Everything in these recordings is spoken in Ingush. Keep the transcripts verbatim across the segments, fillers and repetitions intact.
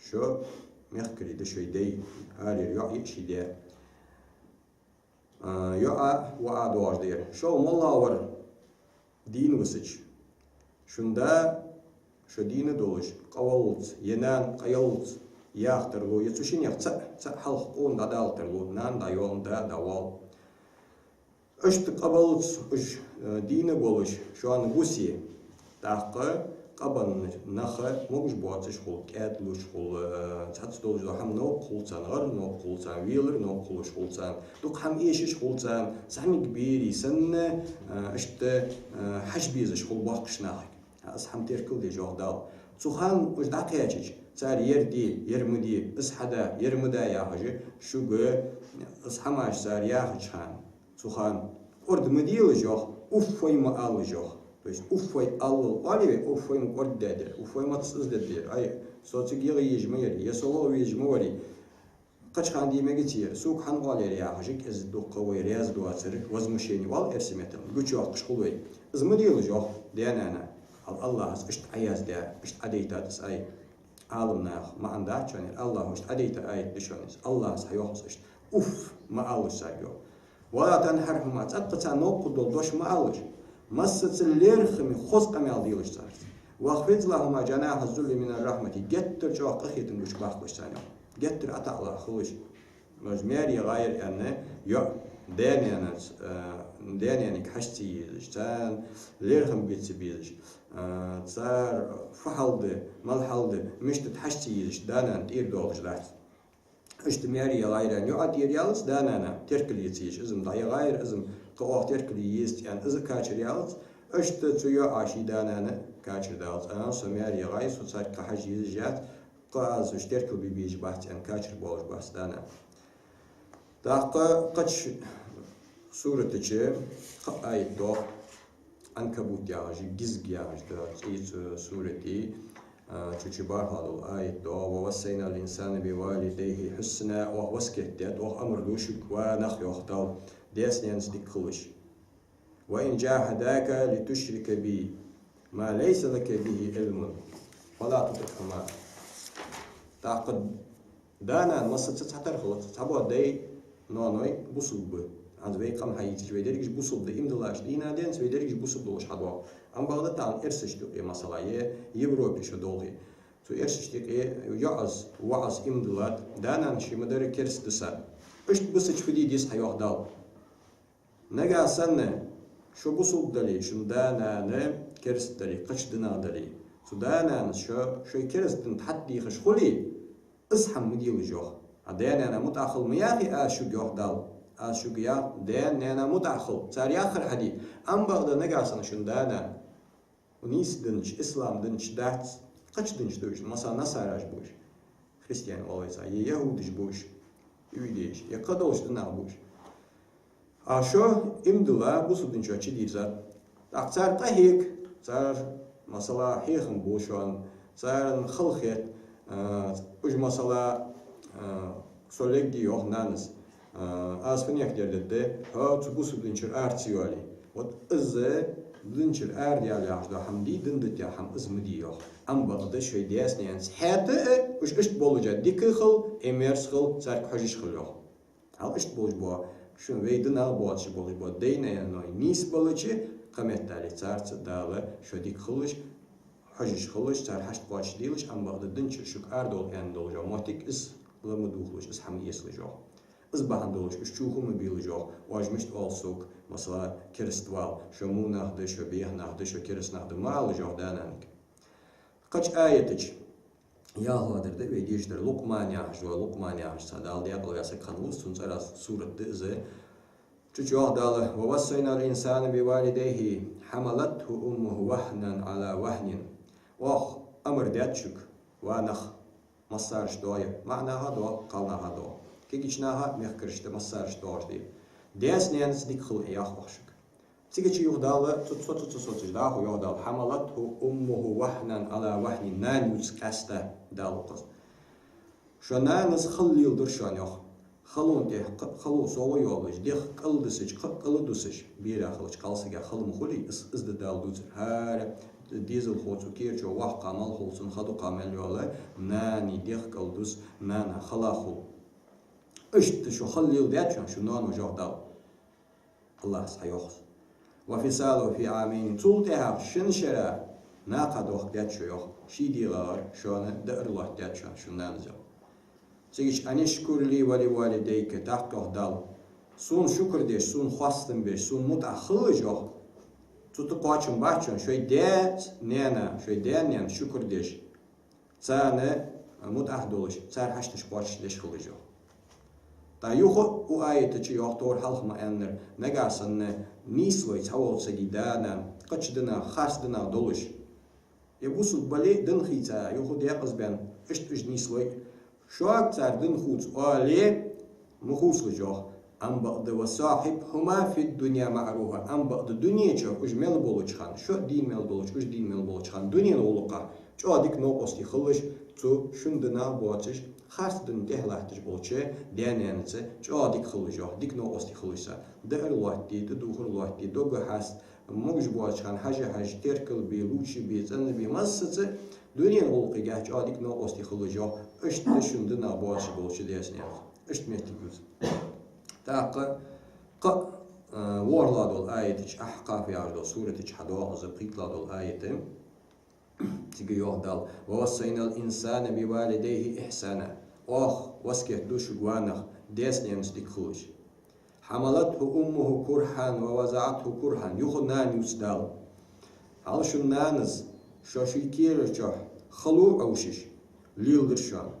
Шо мехкарий да шоай даьй, арера йоӀ я ший даь. А, йоӀа, воӀа доагӀаш да ер. Шо моллагӀа вар дийна висача, шун да шо дийна долаш, къаваллалца, е нана къаяллалца яха тарлу, е цу шиннех цаӀ, цаӀ хьалха къона дӀадала тарлу, нана дӀайоалаш, да дӀавоал. Иштта къабаллалца уж, э, дийна болаш, шоана гусе. ТӀаккха къабенна нах могаш боацаш хул, кӀаьдлуш хул, э, цхьацца долаш дола хӀама новкъа хул царна, гӀар новкъа хул царна, велар новкъа хулаш хул царна, дукха хӀама эшаш хул царна, зӀамига берий санна, э, иштта, э, хьажа безаш хул боккхача нахага. Из хӀама теркалде йоах Дала. Цу хана уж дӀакхаьчача, цар ер де, ер ма де, из хьада, ер ма да яхаш, шуга из хӀамаш цар яхача хана, цу хана кӀорда ма делаш йоах, уффай ма алалаш йоах. То есть уффай аллал оалий вай, уффай ма кӀордадаьдар, уффай ма цӀаздаьдар. Ай, со цига ягӀа езаш ма яр, е со ваха везаш ма вар. Кхыча хана де мегац ер, сога хӀана оал ер яхаш, кӀезига дукха вай раьза доацар, возмущение оал эрсий меттала, гучайоаккхаш хул вай. Из ма делаш йоах даь-нана. Ал-, АллахӀа из иштта Ӏояздаь, иштта Ӏодайтад из, ай. Ӏаламнаха маӀан дац шоана ер, АллахӀа иштта Ӏодайта аят да шоана из. АллахӀа хьайоах из иштта. Уф ма алалаш царга йоах. ولا تنهرهما, цӀаккха царна новкъа дола дош ма алалаш. Массаза лерхӀаме хоза къамаьл делаш царца. واخفض لهما جناح الذل من الرحمة, геттара чӀоагӀа къахетам гучабаккхалаш царна йоах. Геттара ӀотаӀала хилалаш. Маьре гӀайра аьнна йоӀ даь-наьнаца, э, даь-наьнага хьажа ца езаш, царна лерхӀам бе ца безаш, э, цар фу хьал да, мала хьал да, мишта да хьажа ца езаш, да-нана тӀера доалаш дац. Иштта маьре гӀайра аьнна йоӀа тӀера ялац, да-нана теркал е ца езаш, из-м дӀа е гӀайра, из-м кхы оаха теркал е езац аьнна, из а качар ялац. Иштта цу йоӀа ший да-нана качар далац. А, со маьре гӀайра, со царга кхы хьажа езаш яц, кхы аз уж теркал бе безаш бац аьнна, качар болаш бац да-нана. ТӀаккха кхыча суратача кхы аят доагӀа, Ӏанкабут яхаш, гизг яхаш да цӀи цу сурата, а, цу чу бархӀлагӀа дола аят доагӀа: ووصينا الإنسان بوالديه حسنا, оаха васкет даьд, оаха амар ду шуга, ва нах, йоах Дала, даьца-наьнаца дика хилалаш. وإن جاهداك لتشرك بي ما ليس لك به علم فلا تطعهما. ТӀаккха да-нана массаза цхьатарра хилац, цхьабола дай-ноаной бусалба ба. ХӀанз вай къам хьаийцача, вай дерригаш бусалба да, иман диллача дийнахьа денз вай дерригаш бусалба долаш хьадоагӀа. Ам бакъда тахан эрсашта юкъе, масала, е Европе шо долхе, цу эрсашта юкъе йоӀаз, воӀаз иман диллад, да-нана ший ма дарра кераста дисад. Иштта бисача фу де деза хьа, йоах Дала. Нагахьа санна шо бусалба дале, шун да-нана кераста дале, кхыча динах дале, цу да-нанас шо шоай кераста дин тӀа хьатӀадехаш хуле, из хӀама ма делаш йоах. А даь-наьна мутӀахьа хила ма яхий аз шуга, йоах Дала. Аз шуга ях, даь-наьна мутӀахьа хила, цар яхар хьаде. Ам бакъда нагахьа санна шун да-нана нийса динча, ислам динча дац, кхыча динча да уж, масала, насараш ба уж, христиан оал вай царна, е яхӀудаш ба уж, иудейш, е кхыдолча динах ба уж. А шо иман дилла бусалба дин чу чудийрзад. ТӀаккха цар къахьег, цар, масала, хьехам бу шоана, царна хала хет, а, уж, масала, а, со лергья, йоах нанас, а, аз фуннагӀа дер дергда, хьо цу бусалба дин чура ара ца йоале. Вот из дин чура арадаьлар яхаш дола хӀама дий, дин дита хӀама, из ма де йоах. Ам бакъда шоай даьца-наьнаца хьаьта а, уж иштта болаш а дика хила, э, мерза хила, царга хьожаш хила йоах. Хьал иштта болаш бола, шун вай динах боацаш болаш бола дай-наьной нийса балача, кхыметтел царца Дала шо дика хилалаш, хьожаш хилалаш, цар хьашт кхоачашделаш, ам бакъда дин чура шуга арадовла аьнна долаш йола моттиг, из ла ма дувгӀалаш, из хӀама эцалаш йоах. Из бахьан долаш уж чу хӀама ма белаш йоах, оаш мишта оал сога, масала, кераста вала, шо во нах да, шо бӀеха нах да, шо кераста нах да, ма алалаш йоах да-нанага. Кхыча аятача, ялхлагӀдар да вай дешаш дар, Лукъман яхаш, ва Лукъман яхаш цхьа Дала даькъала ваь саг хиннав из, цун цӀерагӀа сурат да из. Цу чу йоах Дала: ووصينا الإنسان بوالديه حملته أمه وهنا على وهن. Оаха амар даьд шуга, ва нах, массарашта доагӀа ер, маӀанаха а доагӀа, кхалнаха а доагӀа, кагийча наха а, мехкарашта а, массарашта доагӀаш да ер. Даьца-наьнаца дика хила, йоах оаха шуга. Цига чу юха Дала, цу, цу, цу, цу, цу, цу, дӀахо йоах Дала: حملته أمه وهنا على وهن, нана ювца къаьста Дала укхаза. Шо нанас хала леладир шоана, йоах. Халон тӀа ха-, хало совгӀа йоаллаш, дегӀ кӀалдисача кхаъ кӀалдусаш, бера хилча кхалсага хала ма хулий, из, из да Дала дувцар. ХӀара Дезалхо цу кера чу ваккха мел хул, цун ха дукха мел йола, нанна дехкал дус, нана хала хул. Иштта шо хала леладаьд шоана шун ноаношта, йоах Дала. АллахӀа хьайоах из. «وفصاله في عامين». Цул тӀехьагӀа шин шера накха дохкадаьд шо, йоах. Ший дегӀагара шоана даар лоаттадаьд шоана шун нанас, йоах. Цигача: «أن اشكر لي ولوالديك», тӀаккха йоах Дала: «Сона шукр деш, сона хоастам беш, сона мутӀахь хилалаш», йоах. Цу тӀа кхоачам бац шоана, шоай даьца, наьна, шоай даьна, наьна шукр деш, царна мутӀахь долаш, цар хьашташ кхоачашдеш хилалаш, йоах. ТӀаккха юха а укх аята чу йоах, тхьовра хьалха ма аьннара, нагахь санна нийслой цхьаволча сага да-нана, кхыча динах, харц динах долаш, е бусалба бале а, дин хийца, юха декъаза баьнна, иштта уж нийслой. Шуга цар дин хувц оале, ма хувцалаш, йоах. Амма бакъда: «وصاحبهما في الدنيا معروفا». Амма бакъда дунен чу уж мел болча хана, шо дийна мел долча, уж дийна мел болча хана, дунен гӀулакхах чӀоагӀа дика новкъостий хилалаш, цу шун динах боацаш, харц дина тӀехьа латташ болча даь-наьнаца чӀоагӀа дика хилалаш, йоах, дика новкъостий хилалаш царна. Даар лоаттаде, тӀадувхар лоаттаде, дог хьаста, могаш боацача хана хьажа-хьажа, теркал бе, лувча бе, цӀена бе, массаза дунен гӀулакхагахь чӀоагӀа дика новкъостий хилалаш, йоах, иштта шун динах боацаш болча даьца-наьнаца. Иштта моттиг я из. ТӀаккха кхы а, э, ворхӀлагӀа дола аята чу, Ахькъаф яхаш долча сурата чу хьадоагӀа из, пхийтталагӀа дола аята. Цига йоах Дала: «ووصينا الإنسان بوالديه إحسانا». Оаха васкет ду шуга, ва нах, даьца-наьнаца дика хилалаш. «حملته أمه كرها ووضعته كرها». Юха нана ювц Дала. Хьал шун нанас шо ший кера чу хало Ӏовшаш леладир шоана.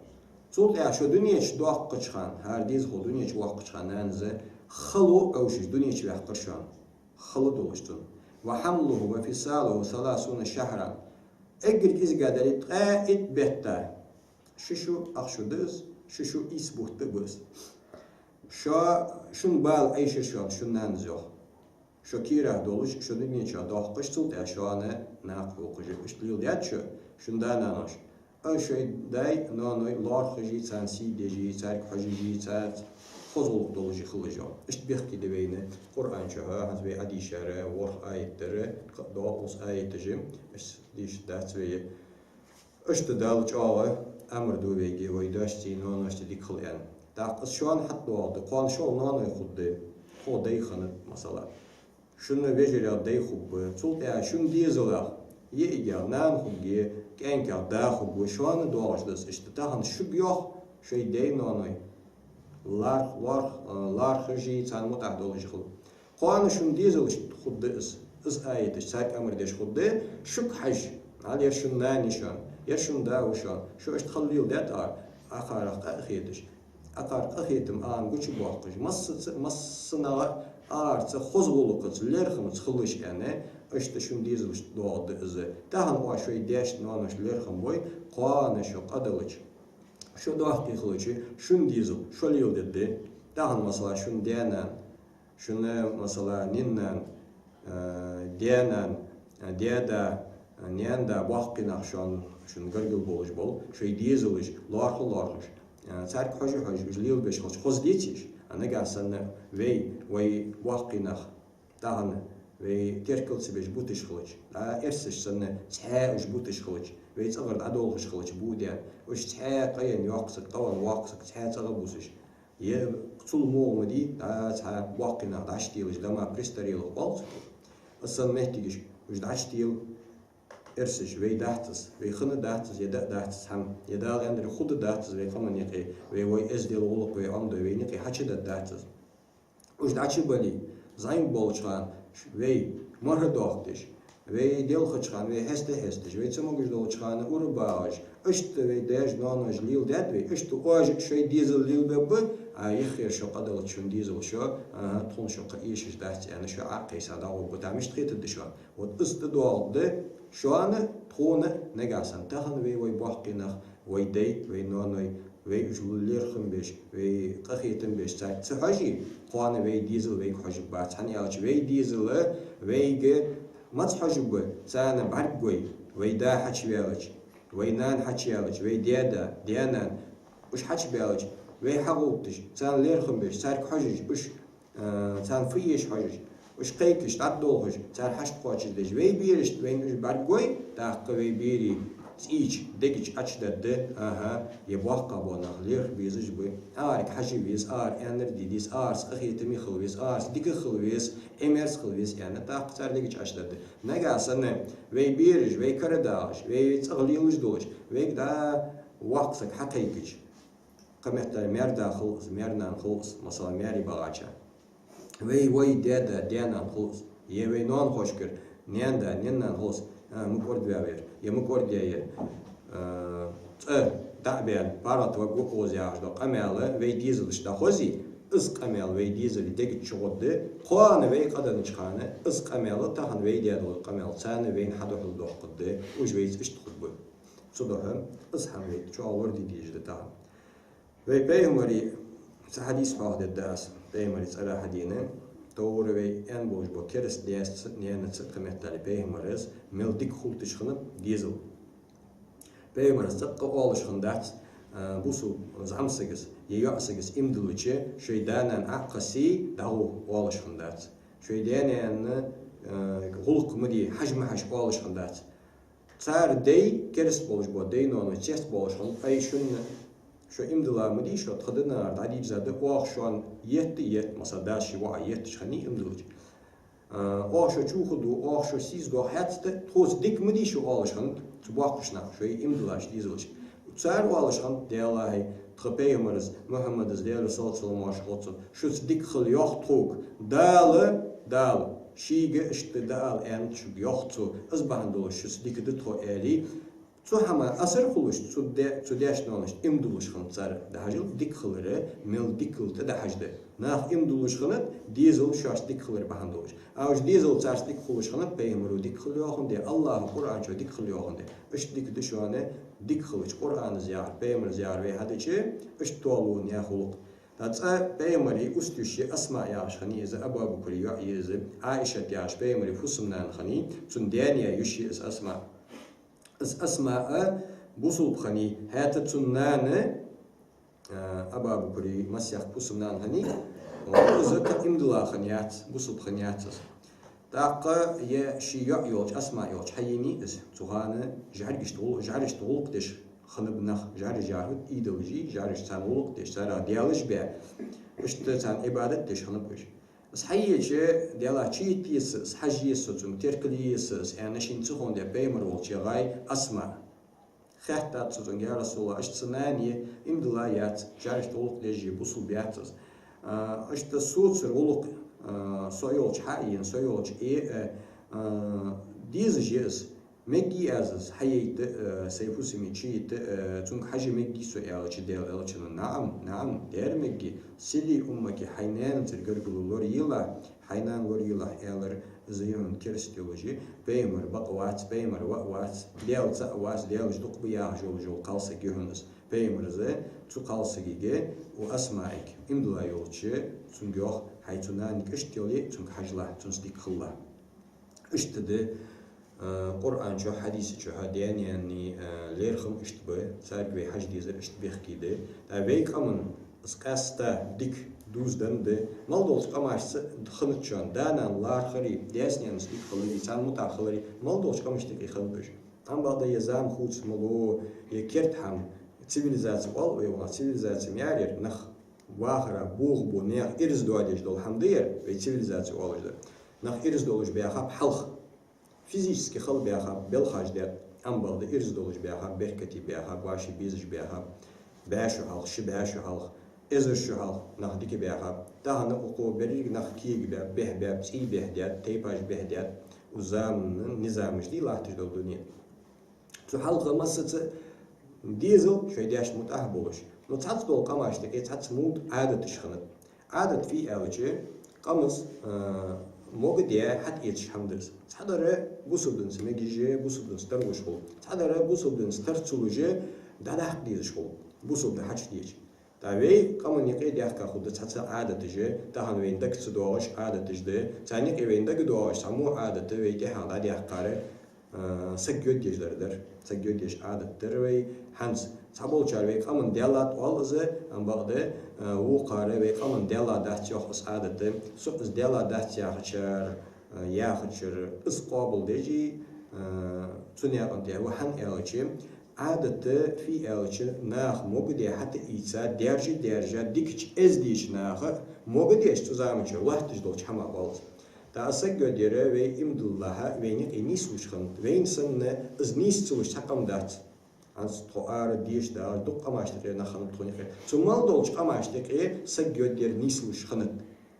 Цул тӀехьагӀа шо дунен чу доаккхача хана, хӀара дезалхо дунен чу воаккхача хана нанас хало Ӏовшаш дунен чу ваьккхар шоана. Хало долаш цун. «وحمله وفصاله ثلاثون شهرا». Эггара кӀезига дале, ткъаь итт бетта. Ши шу ах шу да из, ши шу ийс бутт ба из. Шо, шун бала Ӏайшар шоана шун нанас, йоах. Шо керах долаш, шо дунен чу доаккхаш, цул тӀехьагӀа шоана накха хьокхаш, иштта леладаьд шо, шун да-наноша. А шоай даьй, ноаной лоархӀаши, царна сий деши, царга хьожаши, царца хоза гӀулакх долаши хилалаш, йоах. Иштта бехке да вайна Къуръан чу, хӀанз вай Ӏодийшар ворхӀ аят дар, кхы а доагӀа укхаза аяташ, иштта дийша дац вай. Иштта Дала чӀоагӀа амар ду вайга, вай даьшцеи ноаношцеи дика хила аьнна. ТӀаккха из шоана хьатӀадоагӀаргда, кхоана шоал ноаной хургда, тхо дай хиннад, масала. Шун вежарех дай хургба, цул тӀехьагӀа шун дезалах, йиӀигех нана хургья, кӀаьнкех да хургва, шоана доагӀаш да из. Иштта тахан шуга йоах шоай даьй, ноаной лоарх-, лоарх-, лоархӀаши, царна мутӀахь долаши хила. Кхоана шун дезалашта хургда из, из аяташ, царга амар деш хургда, шуга хьажа. Хьал ер шун нана я шоана, ер шун да ва шоана, шо иштта хала леладаьд ара, акхарах къа а хеташ, акхар къахетам ана гучабоаккхаш, массаза, массанахьа арца, хоза гӀулакхаца, лерхӀамца хилалаш аьнна, иштта шун дезалашта доагӀаргда из. Тахан оаш шоай даьшта, ноаношта лерхӀам бой, кхоана шо къадалча, шо доккхий хилча, шун дезал шо леладергда. Тахан, масала, шун даь-нана, шун, масала, наьна-нана, э, даь-нана, э, даь-да, э, наьна-да, боккхий нах шоана, шун гаргара болаш бола, шоай дезалаш лоархӀа-лоархӀаш, э, царга хьожа-хьожаш, уж лелабеш хилча, хоза деций уж? А нагахь санна вай, вай боккхий нах, тахан вай теркал ца беш буташ хилча, а эрсаш санна цхьаь уж буташ хилча, вай цӀагӀара дӀадолхаш хилча, бу даьнна, уж цхьаь къаенна йоккха саг, къавенна воккха саг, цхьаь цӀагӀа бусаш, е цул мугӀа ма дий, а, цхьа боккхий нах дӀачутелаш, дома престарелых оал царех. Из санна моттигаш уж дӀачутела, эрсаш, вай дац из, вай хинна дац из, е даа дац из хӀама, е Дала аьннар хургдац из вай къаман юкъе, вай, вай эздел, гӀулакх, вай Ӏомаде вайна юкъе хьачудергдац из. Уж дӀачубале, зӀамига болча хана вай мархӀадоахаш, вай делхача хана вай хьеста-хьесташ, вай цамогаш долча хана ура багӀаш, иштта вай даьша, ноаноша леладаьд вай, иштта оаш а шоай дезал лелабергба, а юххера шо къадалча шун дезал шо, аха, тхона шо кхы эшаш дац аьнна, шо Ӏокхайса дӀагӀоргба. ТӀаккха мишта хетаргда шоана? Вот из тӀадоагӀаргда шоана, тхона, нагахь санна. Тахан вай, вай боккхий нах, вай дай, вай ноаной, вай уж лерхӀам беш, вай къахетам беш царга ца хьоже, кхоана вай дезал вайга хьожаргбац. ХӀана аьлча вай дезал вайга маца хьожаргба? Царна бӀаргагой, вай да хьачуваьлча, вай нана хьачуваьлча, вай даь-да, даь-нана, уж хьачубаьлча, вай хьагӀовтташ, царна лерхӀам беш, царга хьожаш, уж, э, царна фу эша хьожаш, Уж кхайкаш, дӀатӀадолхаш, цар хьашт кхоачашдеш, вай берашта вайна уж бӀаргагой, тӀаккха вай берий цӀийча, дега чу Ӏочудадда, аха, е боккхагӀбола нах лерхӀа безаш ба, арга хьажа веза, ара аьннар де деза, арца къахетаме хила веза, арца дика хила веза, Ӏимерза хила веза аьнна, тӀаккха цар дега чу Ӏочудадда. Нагахь санна вай бераш, вай карадагӀаш, вай цӀагӀа лелаш долаш, вайга дӀа воккха саг хьакхайкача, кхыметтел маьр-да хул из, маьр-нана хул из, масала, маьре багӀача. Вай, вай даь-да, даь-нана хул из. Е вай ноанахошкара наьна-да, наьна-нана хул из. А, ма кӀордаваьв ер, е ма кӀордаяьй ер. А, цӀа дӀа а баьнна, паргӀата варгва укхаза яхаш дола къамаьл вай дезалашта дӀахозе, из къамаьл вай дезала дега чу гӀоргда, кхоана вай къа деннача хана, из къамаьл, тахан вай даь дола къамаьл, царна вайна хьадухьал доаккхаргда, уж вайца иштта хургба. Цудухьа из хӀама вай чӀоагӀа лораде дезаш да тахан. Вай пайхамара цхьа хьадис хьоахадергда аз, пайхамара цӀерах хьадена. Товра вай аьнна болаш бола кераста даьца, наьнаца, кхыметтел пайхамара мел дика хулийташ хиннаб дезал. Пайхамара цӀаккха оалаш хиннадац, а, бусалба зӀамсагас е йоӀсагас иман диллача, шоай да-нана Ӏокхоссе дӀагӀо оалаш хиннадац. Шоай даь-наьна, а, гӀулакх ма де, хьажа ма хьажа оалаш хиннадац. Цар дай, кераста болаш бола дай-ноаной цецбоалаш хиннаб: ай, шунна, шо иман дилла ма дий шо, тха динагара дӀадийрза да, оаха шоана етта а етт, масала, дас ший воӀа етташ хиннай иман диллача. А, оаха шо чу хургда, оаха шо сийсаза доаккхаргда, тхоца дика ма дий шо оалаш хиннад цу боккхийча наха, шоай иман диллача дезалашка. Цар оалаш хиннад: Даьлахьа, тха пайхамара, Мухьаммада, Даьла салот-салам-моаршал хилда цунна, шуца дика хила йоах тхога Дала, Дала шийга иштта дӀаала аьннад шуга йоах цо, из бахьан долаш шуца дика да тхо, аьле, цу хӀаман асар хулаш, цу даь-, цу даьшта-ноаношта иман дуллаш хиннад цар. ДӀахьажал, дика хилар мел дикагӀа тӀадӀахьажа да. Наха иман дуллаш хиннад дезал шоашта дика хилар бахьан долаш. А уж дезал царца дика хулаш хиннад, пайхамаро дика хила йоахандаь, АллахӀа Къуръан чу дика хила йоахандаь. Иштта дика да шоана дика хилча, Къуръанас яхар, пайхамарас яхар вай хьадича, иштта тоалу наьха гӀулакх. ТӀаккха цкъа пайхамара устюш я Асмаъ яхаш хиннай из, Абу-Бакра йоӀ я из, Ӏаишат яхаш пайхамара фусам-нана хиннай, цун даь-наьна йиша я из Асмаъ. Из Асмаъ бусалба хиннай, хӀаьта цун нана, а, Абу-Бакра массехк фусам-нана хиннай, из кхы иман дилла хиннаяц, бусалба хиннаяц из. ТӀаккха е ший йоӀ йолча, Асмаъ йолча хьаенай из. Цу хана жӀаргашта гӀул-, жӀарашта гӀулакх деш хиннаб нах, жӀараш яхар идолаш я, жӀараш царна гӀулакх деш, царех даьлаш баь, иштта царна Ӏибадат деш хиннаб уж. Из хьаеча, Даьлахьа, чуйита еза со, из хьажа еза со цунга, теркал е еза со из, аьнна, шийна ца ховндаь пайхамар волча яьгӀай Асмаъ. Хаьттад цо цунга: я РасулаллахӀ, иштта са нана я, иман дилла яц, жӀарашта гӀулакх деш я, бусалба яц из. А, иштта соцар гӀулакх, а, со йолча хьаена, со йолча э, э, а, дезаш я из. Мегий аз из хьаайта, э, сай фусаме чуйита, э, цунга хьажа мегий со, аьлча, Даьла Элчано: наӀам, наӀам, дера мегий, صلي أمك, хьай наьнацара гаргало лораелахь, хьай нана лораелахь, аьлар. Из я хьона кераста йолаш я, пайхамара бакъ вац, пайхамара воӀ вац, Даьла цаӀ вац, Даьлаша дукха ба яхаш йолаш йола кхалсаг я хьона из. Пайхамара из цу кхалсагага, укх Асмаъага, иман дилла йолча, цунга йоах: хьай цу нанага иштта йоалае, цунга хьажалахь, цунца дика хилалахь. Иштта да, а, Къуръан чу, хьадиса чу, хьа даь-наьна, а, лерхӀам иштта ба, царга вай хьажа дезар иштта бехке да. ТӀаккха вай къаман из къаьстта дика дувзаденна да. Мел долча къамашца хиннад шоана, да-нана лархӀари, даьца-наьнаца дика хилари, царна мутӀахьа хилари, мел долча къамашта юкъе хиннад уж. Ам бакъда е зама хувца ма лу, е керда хӀама, цивилизаци оал вай вахана, цивилизаци ма яр ер, нах вахара, бохабу, наьха ираз доадеш дола хӀама да ер, вай цивилизаци оалаш дар. Нах ираз долаш баьхаб хьалха. Физически хала баьхаб, белхаш даьд, ам бакъда ираз долаш баьхаб, беркате баьхаб, вӀаший безаш баьхаб, бӀаь шу хьалха, ши бӀаь шу хьалха, эзар шу хьалха нах дика баьхаб. Тахан укхо берригаш нах кегабаьб, бӀехбаьб, цӀий бӀехдаьд, тайпаш бӀехдаьд, укх заман низамаш дий латташ дола дуне. Цу хьалха массаза дезал шоай даьшта мутӀахьа болаш. Но цхьацца долча къамашта юкъе цхьацца муд Ӏадаташ хиннад. Ӏадат фуй аьлча, къамаца, а, мога де хьатӀаэцаш хӀама да из. Цхьадар бусалба динца мегаш, бусалба динца тарлуш хул. Цхьадар бусалба динца тар ца луш, дӀадаккха дезаш хул, бусалба ди хьачудеча. ТӀаккха вай къаман юкъе даьхка хургда цхьацца Ӏадаташ, тахан вайна дага ца доагӀаш Ӏадаташ да, царна юкъе вайна дагадоагӀаш цхьа во Ӏадат вай тӀехьагӀа дӀадаьккхар, а, саг йоддеш дар дар, саг йоддеш Ӏадат дар вай хӀанз. Цхьаболчар вай къаман даьллад оал из, ам бакъда, а, вокхар вай къаман даьлла дац йоах из Ӏадат. Со из даьлла дац яхачар, а, яхачар из къоабал деш, а, цу наькъа тӀа ва, хӀана аьлча, Ӏадат фу я аьлча, наха могадаь хьатӀаийца, даьржа-даьржа, дикача, эздийча наха могадеш цу заманчухь латташ долча хӀамах оал из. ТӀаккха саг йодаяр вай иман диллалехьа, вайна юкъе нийслуш хиннад. Вайна санна из нийса ца луш цхьа къам дац. ХӀанз тхо ара деша дагӀаш дукха къамашта юкъе нах хиннаб тхона юкъе. Цу мел долча къамашта юкъе саг йодаяр нийслуш хиннад.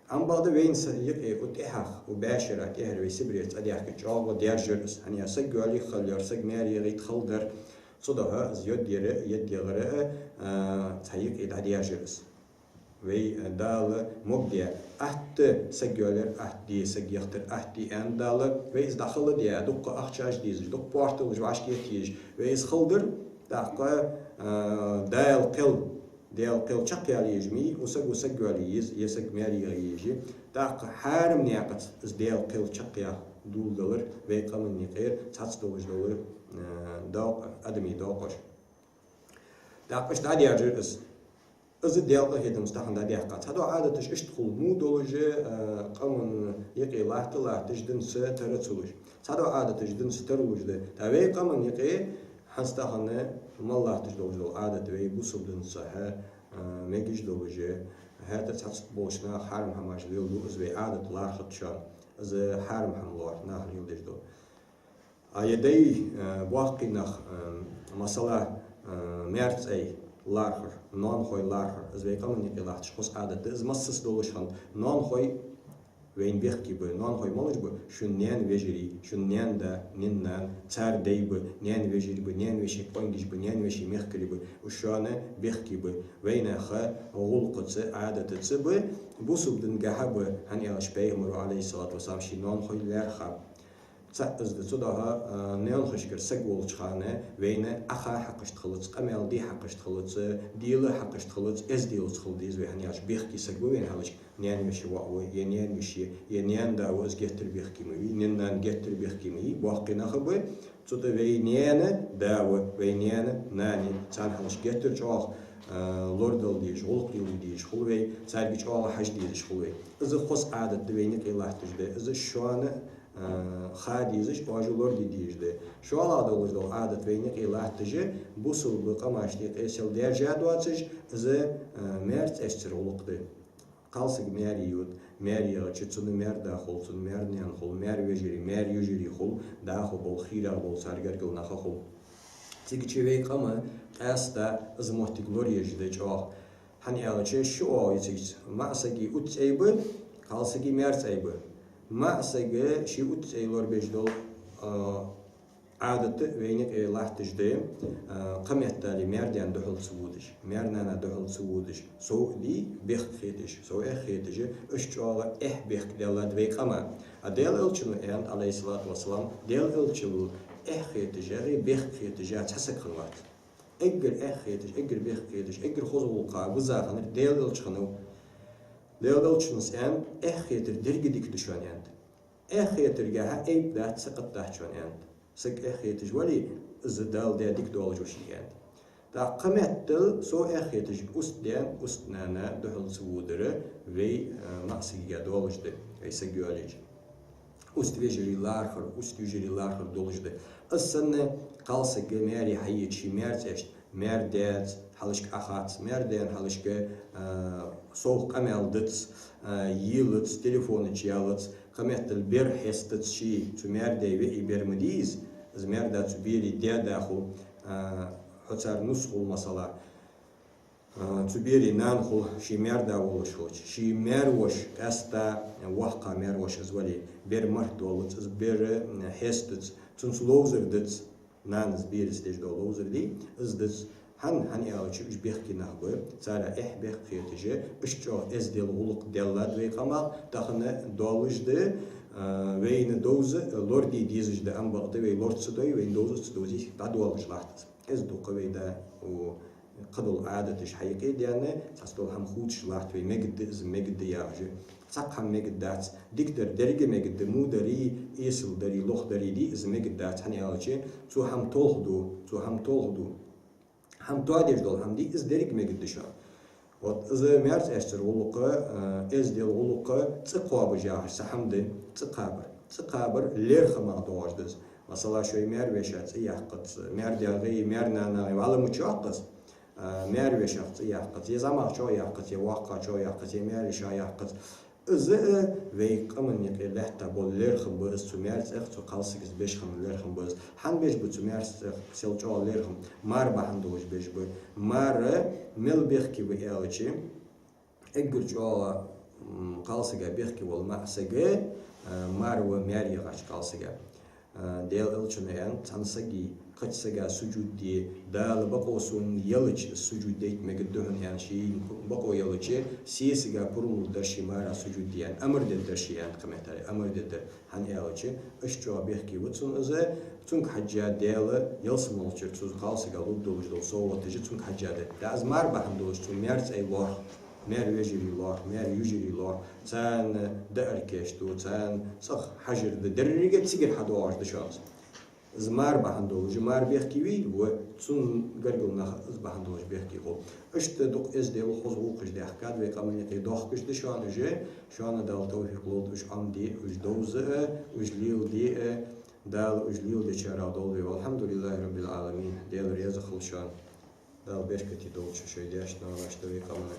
Ам бакъда вайна са юкъе у тӀехьагӀа, у бӀаьшера тӀехьара вай Сибрера цӀадаьхкача чӀоагӀа даьржар из. ХӀана аьлча саг йоалае хала яр, саг маьре ягӀийта хала дар. Цудухьа из йодаяр, йодаяр, а, цхьа юкъе дӀадаьржар из. Вай, э, Дала могадаь, атта саг йоалаяр атта де, саг яхийтар атта де аьнна Дала, вай из дӀахала даь, дукха ахчаш дезаш, дукха порталаш вӀашагӀ етташ, вай из хала дир, тӀаккха, э, Даьла кхел, Даьла кхел чакхъяла езаш ма йий, у саг, у саг йоалае еза, е саг маьре ягӀа езаш я. ТӀаккха хьарам наькъаца из Даьла кхел чакхъяха доладелар вай къаман юкъера цхьацца долаш дола, э, доакъ-, адамий доакъош. ТӀаккха иштта дӀадаьржар из. Из Даьла къахетамца тахан дӀадаьккха. Цхьадола Ӏадаташ иштта хул, во долаш, а, къаман юкъе латта-латташ, динца тара ца луш. Цхьадола Ӏадаташ динца тара луш да. ТӀаккха вай къаман юкъе хӀанз тахан мел латташ долаш дола Ӏадат вай бусалба динца хьа, а, мегаш долаш, хӀаьта цхьацца болча наха хьарам хӀамаш леладу, из вай Ӏадат лархӀац шоана. Из хьарам хӀама лоархӀ наха леладеш дола. А е дай, э, боккхий нах, э, масала, э, маьр-цӀай лархӀар, ноанахой лархӀар, из вай къаман юкъе латташ хоза Ӏадат да, из массаза долаш хиннад. Ноанахой вайна бехке ба, ноанахой малаш ба? Шун наьна вежарий, шун наьна да, нин-нана, цар дай ба, наьна вежарий ба, наьна веший къонгаш ба, наьна веший мехкарий ба, уж шоана бехке ба. Вайнаьха гӀулакхаца, Ӏадатаца ба, бусалба дингахьа ба, хӀана аьлча Пайхамара, Ӏалайхи ссалату вассалам, ший ноанахой лаьрхӀаб. Цхьаъ из да, цудухьа, а, наьнахошкара саг волча хана вайна Ӏаха хьакхашта хилац, къамаьл де хьакхашта хилац, дела хьакхашта хилац, эзделаца хила деза вай, хӀана аьлча бехке саг ва вайна хьалхашка наьна веший воӀ ва, е наьна веший, е наьна да ва, из геттара бехке ма вий, нин-нана геттара бехке ма йий, боккхий нах ба, цу тӀа вай наьна да ва, вай наьна нана я, царна хьалхашка геттара чӀоагӀа, а, лорадала дезаш, гӀулакх леладе дезаш хул вай, царга чӀоагӀа хьажа дезаш хул вай. Из хоза Ӏадат да, вайна юкъе латташ да, из шоана а, ха дезаш, оаш лораде дезаш да. ШоллагӀа долаш дола Ӏадат вайна юкъе латташ, бусалба къамашта юкъе сел даьржа доацаш, из, а, маьр-цӀацара гӀулакх да. Кхалсаг маьре йода, маьре ягӀача цун маьр-да хул, цун маьр-наьна хул, маьр-вежарий, маьр-йижарий хул, дӀахо бола, хийрагӀа бола цар гаргара нах хул. Цигача вай къам къаьстта из моттиг лораеш да чӀоагӀа. ХӀана аьлча ши оагӀув я цига: маӀа сага утта цӀай ба, кхалсага маьр-цӀай ба. МаӀа сага ший утта цӀай лорабеш дола, а, Ӏадат вайна юкъе латташ да, а, кхыметтел маьр-даьна духьал ца водаш, маьр-нана духьал ца водаш, сов а дий, бехк хеташ, сов эхь хеташ, уж чӀоагӀа эхь-бехк даьллад вай къаман. А Даьла Элчано аьннад, Ӏалайхи ссалату вассалам, Даьла Элчал эхь хеташ а, бехк хеташ а цхьа саг хиннавац. Эггара эхь хеташ, эггара бехк хеташ, эггара хоза гӀулакха вуза хиннар Даьла Элча хиннав. Даьла Элчано аьннад: эхь хетар деррига дика да шоана, аьннад. Эхь хетаргахьа айп дац, сакхат дац шоана, аьннад. Саг эхь хеташ вале, из Дала даь дика долаш ва шийга, аьннад. ТӀаккха кхыметтел сов эхь хеташ, устдаьна, устнана духьал ца водар вай, а, маӀа сагага долаш да, вай саг йоалаеш. Уст-вежарий лархӀар, уст-йижарий лархӀар долаш да. Из санна кхалсаг маьре хьаеча ший маьр-цӀашта, маьр-даьца хьалхашка Ӏахац, маьр-даьна хьалхашка, а, совгӀа къамаьл дац, а, елац, телефона чу ялац, кхыметтел бер хьестац ший, цу маьр-даь виӀий бер ма дий из, из маьр-да цу берий даь-да хул, а, хьо цар нус хул, масала. А, цу берий нана хул, ший маьр-да волаш хилча, ший маьр-воша, къаьстта воккха маьр-воша из вале, бер мархӀадоалац, из бер, м, хьестац, цунца ловзар дац, нанас бераца деш дола ловзар дий, из дац. ХӀана, хӀана аьлча уж бехке нах ба, цар эхь-бехк хеташ а, уж чӀоагӀа эздел, гӀулакх даьллад вай къаман, тахан долаш да, а, вайна довза, лораде дезаш да, ам бакъда вай лора ца дой, вайна довза ца довзий, дӀадоалаш латт из. Из дукха вай да, у, кхыдола Ӏадаташ хьаюкъедаьнна, цхьацца дола хӀама хувцаш латт вай, мегаргда из, мегаргда яхаш. Цхьаккха хӀама мегаргдац, дикадар деррига мегаргда, во дарий, эсала дарий, лоха дарий дий, из мегаргдац, хӀана аьлча цу хӀама толхаду, цу хӀама толхаду. Амма тоадеш дола хӀама дий, из деррига мегаргда шоана. Вот из маьрцӀа эшара гӀулакх, э, эздел гӀулакх, цӀи кхоабаш яхаш цхьа хӀама да, цӀи кхабар. ЦӀи кхабар лерхӀамах доагӀаш да из. Масала, шоай маьр-веший цӀи яккхац, маьр-даьгий, маьр-нанагӀий, вӀалла ма чоаккхац, э, маьр-веший цӀи яккхац, е зӀамагӀчоа яккхац, е воккхагӀчоа яккхац, е маьр-йиший яккхац. Из а вай къаман юкъе лаьтта бола лерхӀам ба из, цу маьрцӀех, цу кхалсага беш хинна лерхӀам ба из. ХӀана беш ба цу маьрцӀех сел чӀоагӀа лерхӀам? Мар бахьан долаш беш ба. Мар мел бехке ва аьлча, эггара чӀоагӀа, м, кхалсага бехке вола маӀа саг, э, мар ва маьр яхача кхалсага. Э, Даьла Элчано аьннад, цхьан сага, кхыча сага сужуд де, Дала бокъо сона елча, сужуд дайта мегаргда хьона аьнна, шийна бокъо елча, сесага пурам лургдар ше мара сужуд де аьнна, амар дергдар ше аьннад кхыметтел, амар дергдар. ХӀана аьлча, иштта чӀоагӀа бехке ва цунна из, цунга хьежжа Даьла ялсмалчура цу кхалсага лургдолаш дола совгӀаташ а цунга хьежжа да. ТӀаккха из мар бахьан долаш цу маьрцӀай лоархӀ, маьр-вежарий лоархӀ, маьр-йижарий лоархӀ, царна даар кийчду, царна цӀагӀа хьажар да, деррига цигара хьадоагӀаш да шоана из. Из мар бахьан долаш, мар бехке вий, ва цун гаргара нах из бахьан долаш бехке хул. Иштта дукха эздел, хоза гӀулакхаш даьхкад вай къаман юкъе, доахкаш да шоана уж, шоана Дала товфикъ лолда уж Ӏомаде, уж довза а, уж леладе а, Дала уж леладечарех долда вай. والحمد لله رب العالمين. Даьла раьза хилва шоана. Дала беркате долда шоай даьшта, наношта, вай къаманна.